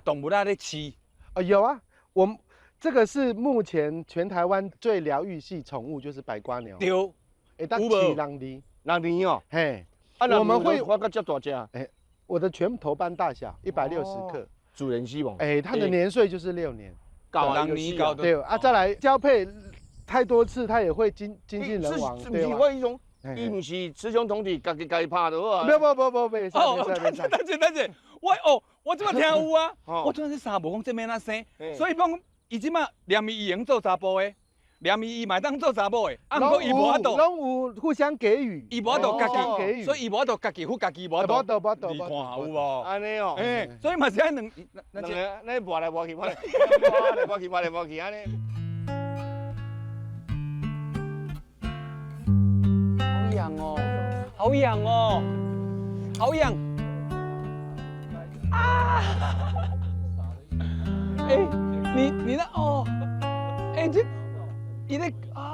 動物仔咧飼？啊，有啊，我們這個是目前全台灣最療癒系寵物，就是白瓜牛。對，會當有無飼人哩，人年哦，嘿，啊，我們會發到遮大隻，我的拳頭般大小，160克。自然死亡。哎，它的年歲就是6年。狗人年狗對啊，再來交配太多次，它也會精盡人亡，是對吧？我意思講，伊毋是雌雄同體，家己家己拍就好啊。不不不不，袂使。哦，袂使袂使。等陣等陣，我哦，我這擺聽有啊，我突然這衫無講這欲按怎生，所以講伊這擺連伊會用做查埔的，連伊伊嘛會當做查某的，啊，毋過伊無法度，攏有互相給予，伊無法度家己，互相給予所以伊無法度家己付家己無法度。無度無度你看有無？按呢哦，欸，所以嘛是愛兩，兩個那磨來磨去，磨來磨去，磨來磨去，按呢。好癢哦，好癢哦，好癢！啊！欸，你那哦，欸這，伊咧啊，